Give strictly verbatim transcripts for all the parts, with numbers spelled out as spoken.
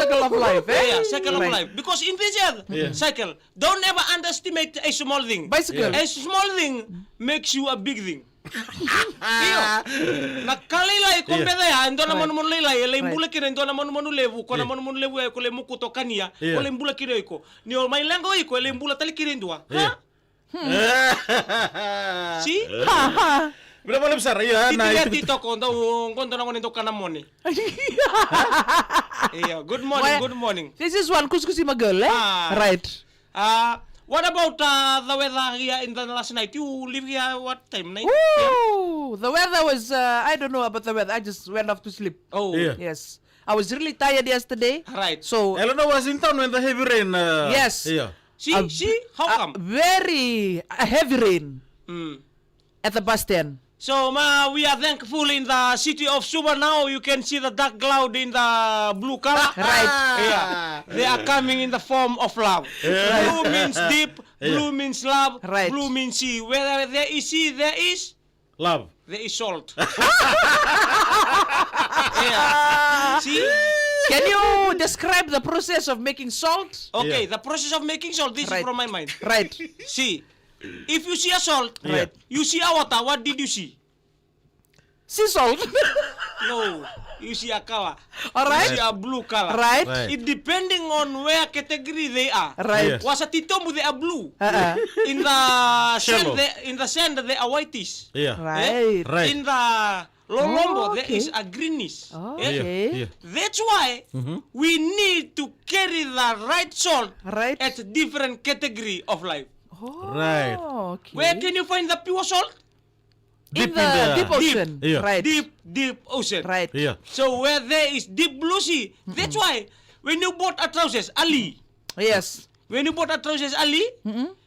cycle of life, eh? Yeah, cycle of Right. life. Because in this earth, Yeah. cycle, don't ever underestimate a small thing. Bicycle. Yeah. A small thing makes you a big thing. Io. Na ka lailai ko Yeah. beca ya, e dua na Right. manumanu lailai, e lai Right. bula kina e dua na manumanu levu, ko na Yeah. manumanu levu ya, ko lai mukuto kania, Yeah. ko lai bula kina o iko. Ni o mai leqa o iko, e lai bula tale kina e dua. Yeah. Ha? Si? Vinaka vakalevu sara, ia, na Titi itukutuku. Toko, dau, qo dau na gone dau kana mone. Ia, good morning, Why- good morning. This is one kusikusi magirl, eh? Ah. Right. Uh, what about uh, the weather here in the last night? You live here what time? Night? Woo! The weather was, uh, I don't know about the weather. I just went off to sleep. Oh. Yeah. Yes. I was really tired yesterday. Right. So Eleanor was in town when the heavy rain. Uh, Yes. Yeah. See, Um, see, how uh, come? Very uh, heavy rain Mm. at the bus stand. So ma, we are thankful in the city of Suva now. You can see the dark cloud in the blue color. Right. Yeah. They are coming in the form of love. Yeah. Blue means deep. Yeah. Blue means love. Right. Blue means sea. Where there is sea, there is Love. There is salt. Yeah. See? Can you describe the process of making salt? Okay, Yeah. the process of making salt, this Right. is from my mind. Right. See, if you see a salt, Right. you see a water, what did you see? Sea salt. No, you see a color. All right. You see a blue color. Right. Right. It depending on where category they are. Right. Yeah. Wasa titobu they are blue. Uh-uh. In the sand, Shallow. They, in the sand they are whitish. Yeah. Right. Eh? Right. In the lolombo, Oh, there okay. is a greenish. Oh, Eh? okay. Yeah, yeah. That's why Mm-hmm. we need to carry the right salt Right. at different category of life. Oh, Right. okay. Where can you find the pure salt? Deep in the deep ocean. Yeah. Right. Deep, deep ocean. Right. Yeah. So where there is deep blue sea, that's why when you bought a trousers, Ali, Yes. when you bought a trousers, Ali,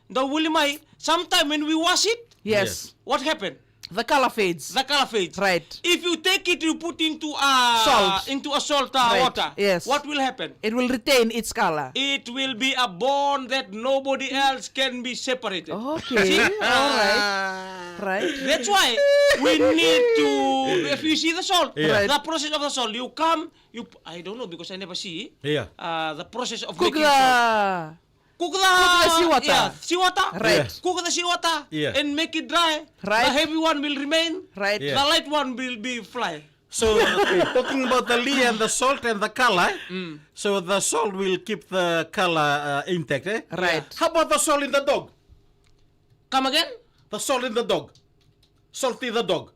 the wuli mai, sometime when we wash it, Yes. Yes. what happened? The color fades. The color fades. Right. If you take it, you put into a Salt. into a salt uh, Right. water. Yes. What will happen? It will retain its color. It will be a bond that nobody else can be separated. Okay. See? All right. Right. That's why we need to. If you see the salt, Yeah. Right. the process of the salt, you come, you. I don't know because I never see. Yeah. Uh, the process of Cook making salt. the Cook the, Cook the seawater. Yeah, seawater. Right. Yeah. Cook the seawater Yeah. and make it dry. Right. The heavy one will remain. Right. Yeah. The light one will be fly. So, okay, talking about the li and the salt and the color, eh? Mm. So the salt will keep the color uh, intact, eh? Right. How about the salt in the dog? Come again? The salt in the dog. Salty the dog.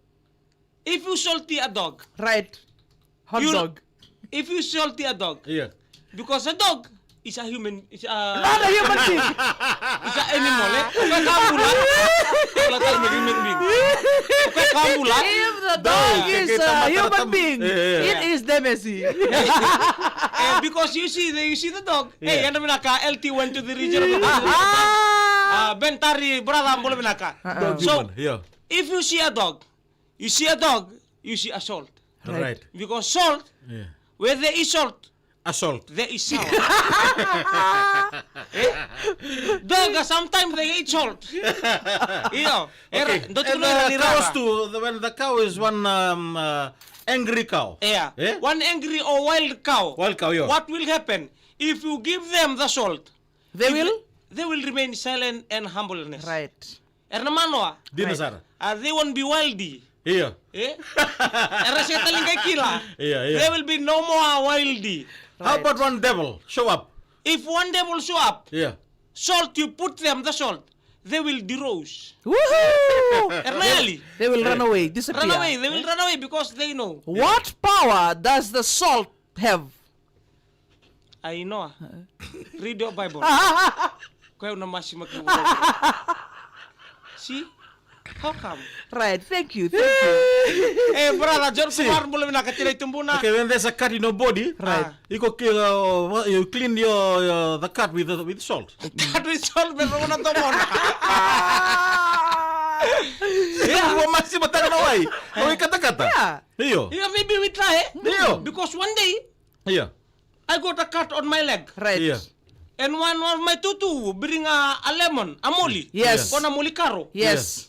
If you salty a dog, Right. Hot you dog. If you salty a dog, Yeah. because a dog is a human, is a Not a human being. is a animal, eh? Ko ka bula. Bula tale me human being. Ko ka bula. If the dog Dog, is keke a tamata human tam- being, Yeah, yeah. it is Demesi. Eh, because you see, the, you see the dog. Hey, Yeah. ena vinaka L T went to the region of the uh, Bentari brother bula vinaka. Dog So, human, yeah. if you see a dog, you see a dog, you see a salt. Right. Right. Because salt, Yeah. where there is salt, Assault. There is sour. Eh? Doga, sometimes they eat salt. Io. Era, Okay. Dou tukuna And era uh, ni cows rara. Too, the, when the cow is one um, uh, angry cow. Yeah. Eh? One angry or wild cow. Wild cow, yeah. What will happen? If you give them the salt, They if will? They will remain silent and humbleness. Right. Era na manoa. Dina Right. sara. Uh, they won't be wildy. Io. Eh? Era se tali qai kila. Io, io. There will be no more wildy. How Right. about one devil show up? If one devil show up, Yeah. salt, you put them the salt, they will derose. Woohoo! Era na yali. They will run away, disappear. Run away. They will run away because they know. What power does the salt have? Ai Noa, read your Bible. Koya au na masima ki vuravura. See? How come? Right, thank you, thank you. Eh, brother John Kumar, bula vinaka, tira i tubuna. Okay, when there's a cut in your body, Right. Ah. iko ke, uh, you clean your, your the cut with the, with salt. Cut with salt, me rogo na tomona. Io, ua masima taka na wai. Au i katakata. Yeah. Io. Yeah, maybe we try, eh? Io. Because one day, Io. I got a cut on my leg. Right. Io. And one of my tutu bring a, a lemon, a moli. Yes. Io. Kona moli karo. Yes.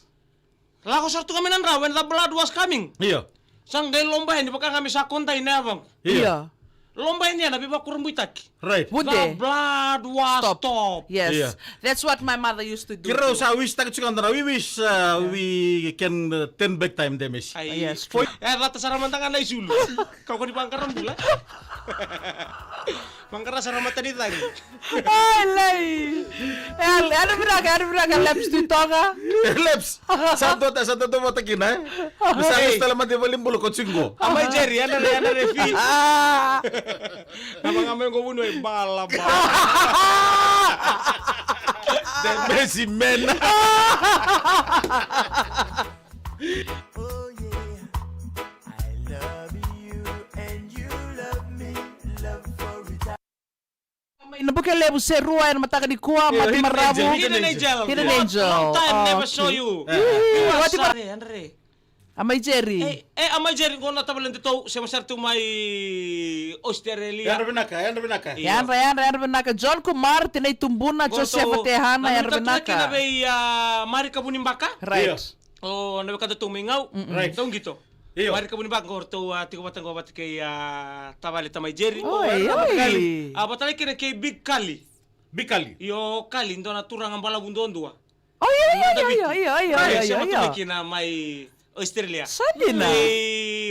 Io. Lako sara tu ga mai na dra when the blood was coming. Io. Sa qai loba yani vaka ga me sa kodai na yavaqu. Io. Io. Loba yani na veivakurabuitaki. Right. Bude. The blood was stopped. Yes. Yeah. That's what my mother used to do. Keirau sa wish taka tiko na, we wish, uh, we can, uh, turn back time, de Messi. Ai. Yes, true. E rata sara mada ga na isulu. Kau ko ni vaqara bula. Vaqara sara mada ni cagi. Ai, lai. E, e, era vinaka, era vinaka, Leps tu i toga. Leps. Sa dua, sa dua vata kina, e? Sa lesu tale mada i valenibula ko tiko qo. Amai Jerry, ena re, ena re fi. Na vaga mai qo vuniwai bala, bala. The Messi man. Oh yeah, I love you and you love me, love for each other. Mai na buke levu se rua ena mataka nikua, Mati Maravu. Hidden Angel. Hidden Angel. Long time never saw you. Io, Mati Maravu. Amai Jerry. E, e, Amai Jerry, qo na tavale datou, sema sara tu mai Australia. Yadra vinaka, yadra vinaka. Yadra, yadra, yadra vinaka. John Kumar, Tinai Tubuna, Joseph Tehana, yadra vinaka. Kina vei, a, Marika Vunibaka. Right. O na wekada tou mai Gau. Right. Tou qito. Io. Marika Vunibaka qo ratou a tiko vata qo vata kei a tavale tamai Jerry. Oi, oi. A vata lai kina kei Big Kali. Big Kali. Io, Kali, dua na turaga balavu duadua. Oi, oi, oi, oi, oi, oi, oi, oi, oi, oi. Sema tu mai kina mai Australia. Sa dina.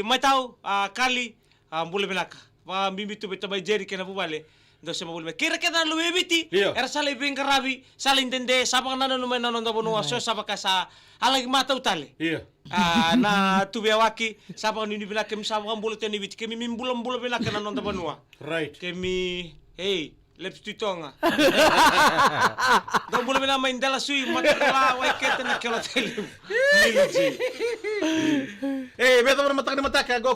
Mai tau, a, Kali, a, bula vinaka. Vakabibi tu vei tamai Jerry kei na vuvale. Dou sema voli mai. Kei ira kece na luve i Viti. Io. Era sa lai veiqaravi, sa lai dede, sa vakanananu mai na noda vanua, so sa vaka sa a laki matau tale. Io. A, na tu veiyawaki, sa vakanuinui vinaka, keimami sa vakabula tu yani Viti, keimami bulabula vinaka na noda vanua. Right. Keimami, ei, Leps tu i toga. Dou bula vinaka mai Dela Sui, Matakala, Waikete, Nakawa, Tailevu. Milici. Ei, me yacova na mataka ni mataka qo,